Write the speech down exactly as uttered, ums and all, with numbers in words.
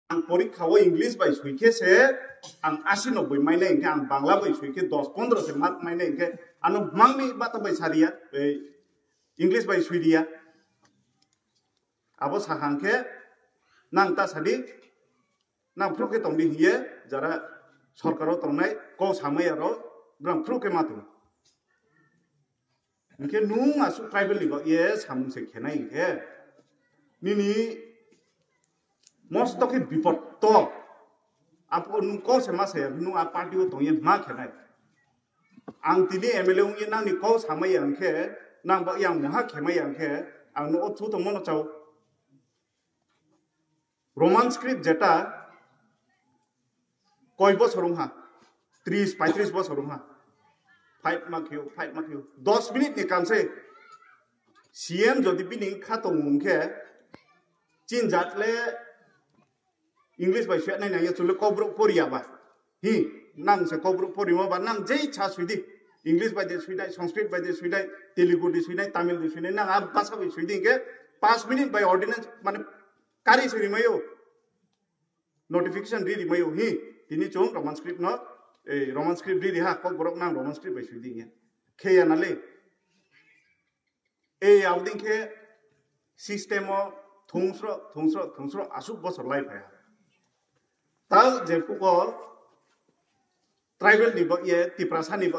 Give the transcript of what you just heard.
Ang porikha o English bai sui khe se ang asi noboi mainai hwnkhe, ang Bangla bai sui khe dos pondro se mark mainai hwnkhe, ano hmangni bata bai sariya, ei English bai sui diya. Abo sakha hwnkhe nang ta sadi, nang phuru khe tongdi hiye, jara sorkaro tongnai kok samaya rok, brang phuru khe ma tong. Hwnkhe nung asuk tribal ni bagwi samung se khenai hwnkhe nini mosto khe bipod to. Apo nung kok se ma saya, nung a party o tongye ma khenai. Ang tini M L A wngye nangni kok samaya hwnkhe, nang bagwi ang moha khemaya hwnkhe, ang no o thu tongmano chao. Roman script jeta koi bosor wngha, tris paitris bosor wngha, fight ma khio, fight ma khio, dos minute ni kam se. C M jodi bini kha tong wngkhe, chin jat le English bai sui nai nang ya, chule kokborok poriya ba. Hi, nang se kokborok porimo ba, nang jei cha sui di. English bai de sui nai, Sanskrit bai de sui nai, Telugu de sui nai, Tamil de sui nai, nang a basa bai sui di hwnkhe, panch minute bai ordinance, mane, kari sui rimayo. Notification ri rimayo hi, tini chwng Roman script no, ei Roman script ri ri ha, kokborok nang Roman script bai sui di hwnkhe. Khe ya na le. Ei abding khe system o thungsro, thungsro, thungsro asuk bosor lai phai ha. Tal je puko tribal ni bo ye Tiprasa ni bo